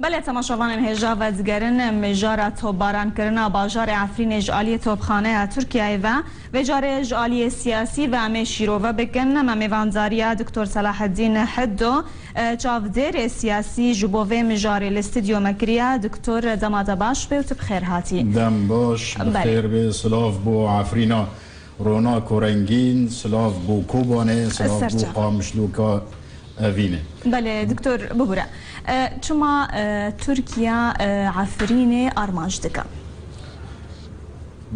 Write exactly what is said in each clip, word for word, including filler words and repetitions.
Belê, temaşevanên hêja vedigerin, mijara topbarankirina bajarê Efrînê ji aliyê topxaneya Tirkiyeyê ve, vê carê ji aliyê siyasî ve em ê şîrove bikin. Me mêvandariya Doktor Selaheddîn Hiddo, e, çavdêrê siyasî ji bo vê mijarê li stûdyo me kiriye. Doktor, dema te baş be û tu bi xêr hatî. Dem baş, bi Belê. xêr bê, silav bo Efrîna ronak û rengîn, silav bo Kobanê, silav bo Serçe. Qamişloka Evînê. Belê, doktor, bibûre. E, çima, e, Tirkiye, e, Efrînê armanc dike?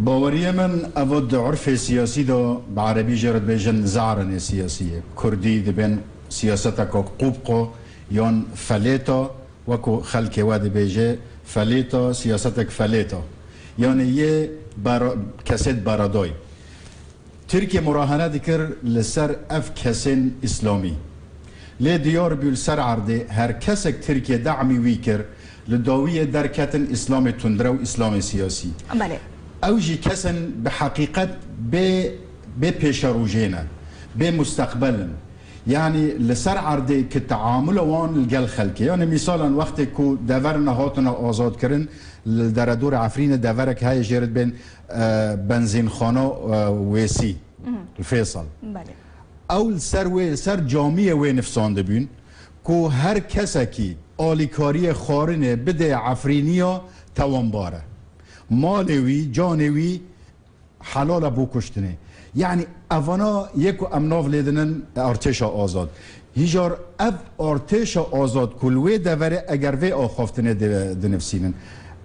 Baweriyê min, eva di urfê siyasî de, bi erebî jê re dibêjin ze'renê siyasî ye. Kurdî dibên siyaseteka qûbqo yan felêta, wekû xelkê we dibêje, felêta, siyasetek felêta. Yanî yê bera-, kesêt beradayî. Tirkiye murahene dikir li ser ev kesên îslamî. Lê diyar bû li ser erdê her kesek Tirkiye de'mî wî kir, li dawiyê derketin îslamê tundrew, îslamê siyasî. Belê. Ew jî kesin bi heqîqet bê, bê pêşerojê ne, bê musteqbel in. Yanî li ser erdê ki teamula wan li gel xelkê. Yanî mîsalan wextê ku deverine hatine azadkirin, li deredorê Efrînê deverek heye jê re dibên, e, benzînxana, e, Wêsî, li Fêsal. Belê. Ew li ser wê, li ser camiyê wê nifsandibûn ku her kesekî alîkariyê xwarinê bidê Efrîniya tewanbar e. Malê wî, canê wî helal e bo kuştinê. Yanî evana yê ku em nav lê dinin artêşa azad. Hîjar ev artêşa azad ku li wê deverê eger vê axaftinê di-, dinivsînin,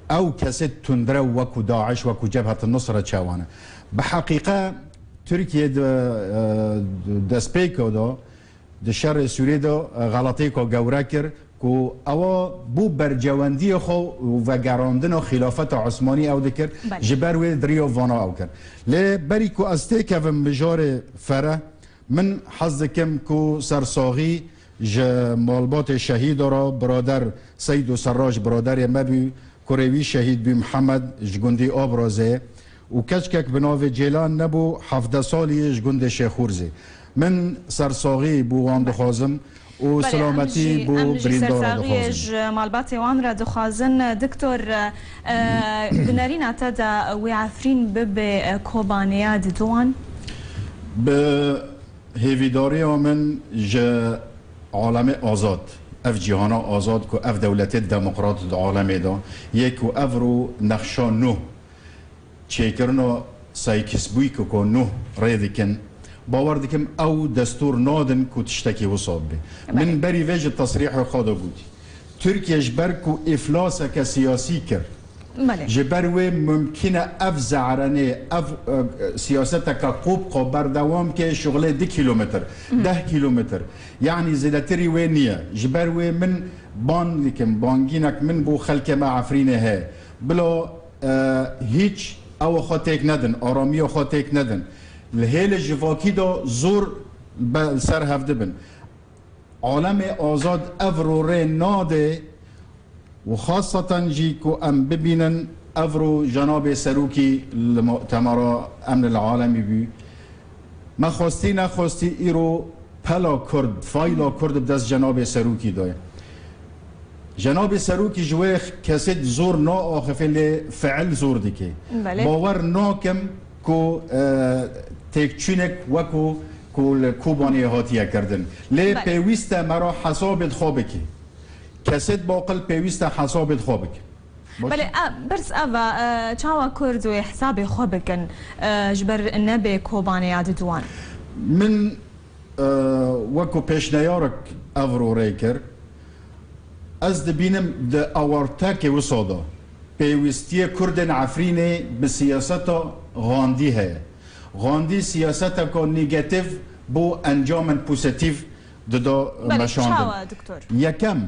ew kesê tundrew wekû DAIŞ, wekû Cebhet Nusre çawa ne? Bi heqîqe Tirkiye di, e, destpêka de, di şerê Sûriyê de, e, xeletêka gewre kir ku ewa bû bercewendiyê xwe û vegerandina xîlafeta Osmanî ew dikir, Belê. ji ber wê di riya vana ew kir. Lê berî ku ez têkevim mijarê fere, min hez dikim ku sersaxî ji malbatê şehîda re, birader Seydo Serrac biraderê me bû, kurê wî şehîd bû Mihemed ji gundî Abrazê û keçkek bi navê Cêlan nebû, hevdeh salî yê ji gundê Şêxûrzê. Min sersaxî bo wan dixwazim û Belê, em silametî jî, bo em jî birîndara sersaxiyê dixwazim. ji malbatê wan re dixwazin. Doktor, e, di nerîna te de wê Efrîn bibe, e, Kobaneya diduwan? Bi hêvîdariya min ji alemê azad, ev cîhana azad ku ev dewletê demokrat di alemê de yê ku evro nexşa nû çêkirina Sykes-Picot ku nû rê dikin, bawer dikim ew destûr nadin ku tiştekî wisa bibe. Belê. Min berî vê ji tesrîhê xwe de gotî. Tirkiye ji ber ku îflaseke siyasî kir, Belê. ji ber wê mumkin e ev ze'renê, ev, e, siyaseteke qûbqo berdewam ke şixulê du kîlometr, deh kîlometr. Yanî zêdetirî wê niye. Ji ber wê min ban dikim, bangînek min bo xelkê me Efrînê heye. Bila, e, hîç ew xwe têk nedin, aramiya xwe têk nedin. Li hêlê civakî de zor be-, li ser hev dibin. Alemê azad evro rê nade û xaseten jî ku em bibînin evro Cenabê Serokî li Mu'temera Emn el Alemî bû. Me xwestî nexwestî îro pela Kurd, fayla Kurd bi dest Cenabê Serokî de ye. Cenabê Serokî ji wê kesê zor naaxifê lê fiil zor dike. Belê. Bawer nakim ku, e, têkçûnek wekû ku li Kobanê hatiye kirdin. Lê Belê. pêwîst e me re hesabê xwe bike. Kesê baqil pêwîst e hesabê xwe bike. Baş. Belê, e, pirs ev e, e, çawa Kurd wê hesabê xwe bikin, e, ji ber nebe Kobaneya diduwan? Min, e, wekû pêşneyarek evro rê kir. Ez dibînim di awartekê wisa de pêwîstiyê Kurdên Efrînê bi siyaseta Gandî heye. Gandî siyaseteka negatîf bo encamên pozîtîf dida Belê, meşandin. çawa, doktor? Yekem,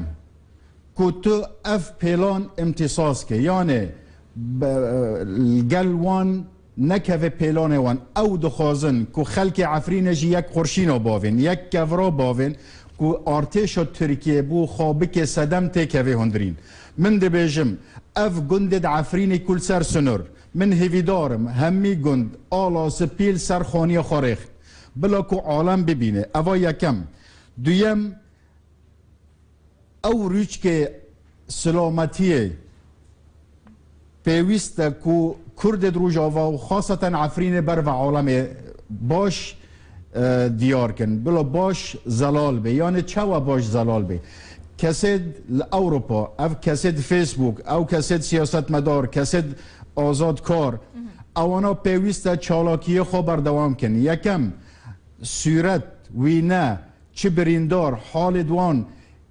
ku tu ev pêlan îmtîsas ke, yanê be-, li gel wan nekeve pêlanê wan. Ew dixwazin ku xelkê Efrînê jî yek qurşîna bavên, yek kevra bavên ku artêşa Tirkiyê bo xwe bike sedem têkeve hundirîn. Min dibêjim, ev gundê di Efrînê ku li ser sinor, min hêvîdar im, hemî gund ala spî li ser xaniya xwe rêx. Bila ku alem bibîne. Eva yekem. Duyem, ew rûçkê silametiyê pêwîst e ku Kurdê di Rojava û xaseten Efrînê ber ve alemê baş, e, diyar kin. Bila baş zelal bê. Yanê çawa baş zelal bê? Kesê li Ewropa, ev kesê di Facebook, ew kesê di siyasetmedar, kesê di azadkar, ewana pêwîst e çalakiyê xwe berdewam kin. Yekem, sûret, wîne, çi birîndar, halê di wan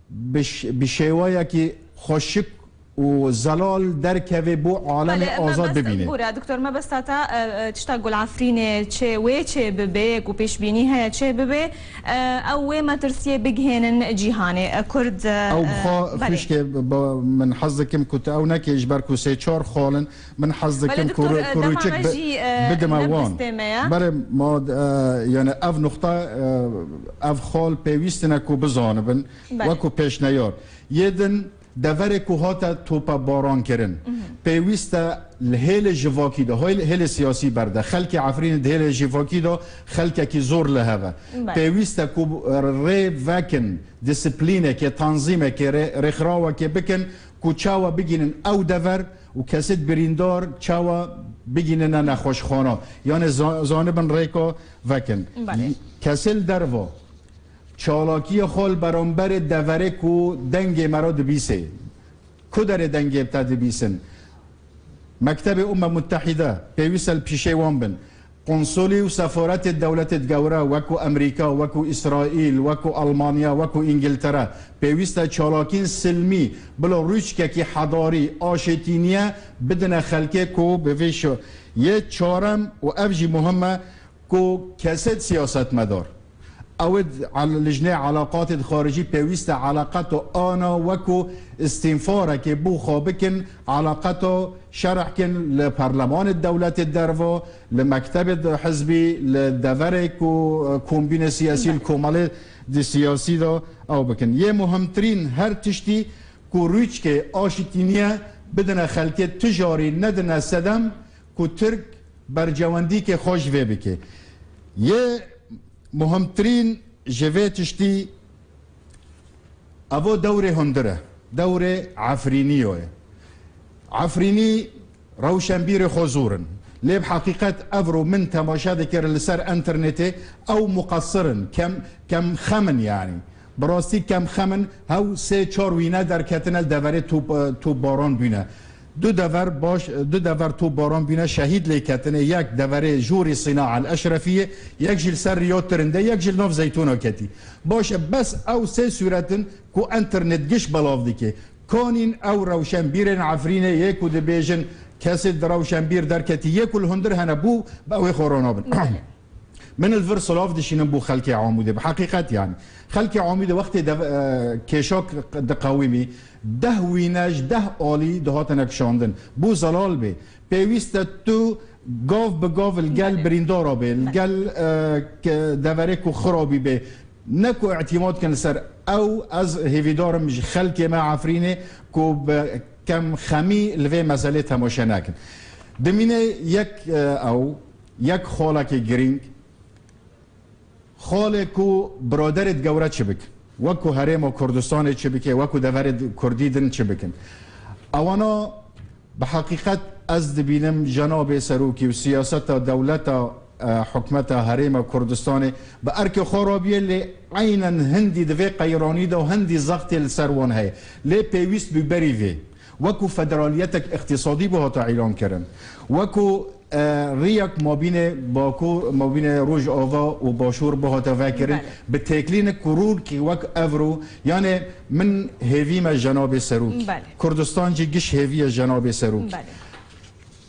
bi ş-, bi şêweyekî xweşik û zelal derkeve bo alemê Belê, azad mebest-, bibîne. Bûra, doktor, mebesta te, e, e, tişta ku li Efrînê çê, wê çê bibe, ku pêşbînî heye çê bibe, e, ew wê metirsiyê bigihênin cîhanê. E, Kurd, e, Ew e, bi xwe belê. Xwişkê, ba, min hez dikim ku tu ew nekê, ji ber ku sê çar xal in, min hez Belê, dikim ku doktor, rû-, e, ku dema rûçek me bi-, jî, e, bidime ne wan. Bistê me ye. Belê, ma, e, yani ev nuxta, e, ev xal pêwîst ne ku bizanibin, Belê. Wekû pêşneyar. Yê din deverê ku hate tope baran kirin. Mhm. Pêwîst e li hêlê civakî de, hêl-, hêlê siyasî berde. Xelkê Efrînê di hêlê civakî de xelkekî zor li hev e. Belê. Pêwîst e ku rê vekin, disiplînekê, tanzîmekê, rê-, rêxirawekê bikin ku çawa bigînin ew dever û kesêt birîndar çawa bigînine nexweşxana. Yanê za-, zanibin rêka vekin. Belê. Kesê li derva Çalakiyê xwe li beramberê deverê ku dengê me re dibîsê. Ku derê dengê te dibîsin? Mektebê Umme Muttehîde pêwîst e li pîşê wan bin. Konsolî û sefaretê dewletê gewre wekû Emerîka, wekû Îsraîl, wekû Almanya, wekû Îngiltere pêwîst e çalakîn silmî bila rûçkekî hedarî, aşêtîniye bidine xelkê ku bi vê şo-, yê çarem û ev jî muhim e, ku kesêt siyasetmedar, ew ê d-, al-, lijnê elaqatê di xaricî pêwîst e elaqeto ana wekû îstînfarekê bo xwe bikin, elaqeto şerh kin li perlemanê dewletê derva, li mektebê di hizbî, li deverê ku, e, kombînê siyasî, li Belê. Komelê di siyasî de ew bikin. Yê muhimtirîn her tiştî ku rûçkê aşitîniye bidine xelkê, tu jarî nedine sedem ku Tirk bercewendîkê xwe ji vê bike. Yê muhimtirîn ji vê tiştî evo dewrê hundir e. Dewrê Efrîniyo ye. Efrînî rewşenbîrê xwe zor in. Lê bi heqîqet evro min temaşe dikir li ser înternetê, ew muqesir in, kem, kem xem in yanî. Bi rastî kem xem in, hew sê çar wîne derketine li deverê top, e, topbaran bûne. Du dever baş, du dever topbaran bûne, şehîd lê ketine, yek deverê jorê Sîna El Eşrefiyê, yek jî li ser riya Tirin de, yek jî li nav Zeytûna ketî. Baş e, bes ew sê sûret in ku înternet giş belav dike. Kanîn ew rewşenbîrên Efrînê yê ku dibêjin kesê di rewşenbîr derketî, yê ku li hundir hene bû, bi ew ê xwe ranabin. Min li vir silav dişînim bo xelkê Amûdê. Bi heqîqet yanî. Xelkê Amûdê wextê dev-, e, kêşak diqewimî, deh wîne ji deh alî dihatine kişandin. Bo zelal bê. Pêwîst e tu gav bi gav li gel Belê. Birîndara bê, li Belê. Gel, e, ke-, deverê ku xirabî bê. Ne ku îtîmad kin li ser ew, ez hêvîdar im ji xelkê me Efrînê ku bi kemxemî li vê meselê temaşe nekin. Dimîne yek, e, ew, yek xalekê girîng, xalê ku biraderê di gewre çi bik, wekû herêma Kurdistanê çi bike, wekû deverê di-, Kurdî din çi bikin. Ewana bi heqîqet ez dibînim cenabê serokî û siyaseta dewleta, e, hikûmeta herêma Kurdistanê bi erkê xwe rabîye, lê eynen hindî di vê qeyranî de hindî zextê li ser wan heye. Lê pêwîst bû berî vê. Wekû federaliyetek îqtîsadî bû hate îlan kirin. Wekû, e, riyek mabînê Bakur, mabînê Rojava û Başûr bû hate vekirin. Belê. Bi têklînik ku rûn ki wek evro, yanê min hêvî me cenabê serokî. Belê. Kurdistan jî giş hêviye cenabê serokî. Belê.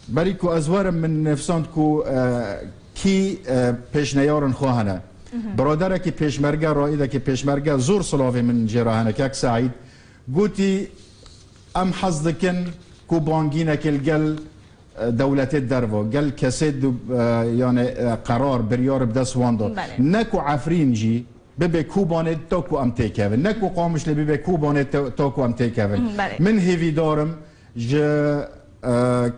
Berî ku ez werim, min nivîsand ku, e, kî, e, pêşneyarên xwe hene. Mhm. Biraderekî pêşmerge, raîdekî pêşmerge zor silavê min jê re hene, kek Seîd. Gotî, em hez dikin ku bangînekê li gel, e, dewletê derva, gel kesê du-, e, yani, e, qerar, biryar bi dest wan de. Belê. Ne ku Efrîn jî bibe Kobanê ta ku em têkevin. Ne ku Qamişlê bibe Kobanê ta, ta ku em têkevin. Hı, belê. Min hêvîdar im ji, e,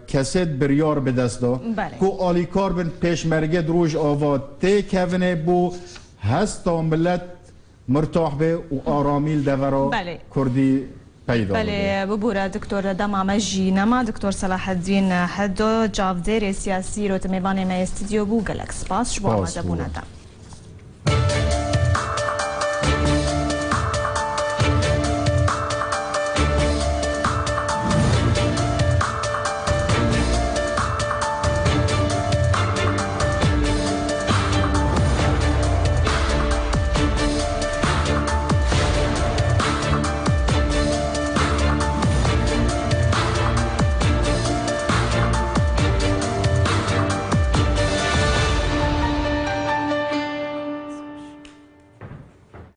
kesê biryar bi dest de Belê. ku alîkar bin pêşmerge di Rojava têkevine bo hesta milet mirtah be û aramî li devera Belê. Kurdî peyda Belê, bibûre doktor, dema me jî nema. Doktor Selaheddîn Hedo, çavdêrê siyasî, îro di mêvanê me yê stûdyo bû. Gelek spas ji bo amadebûna te.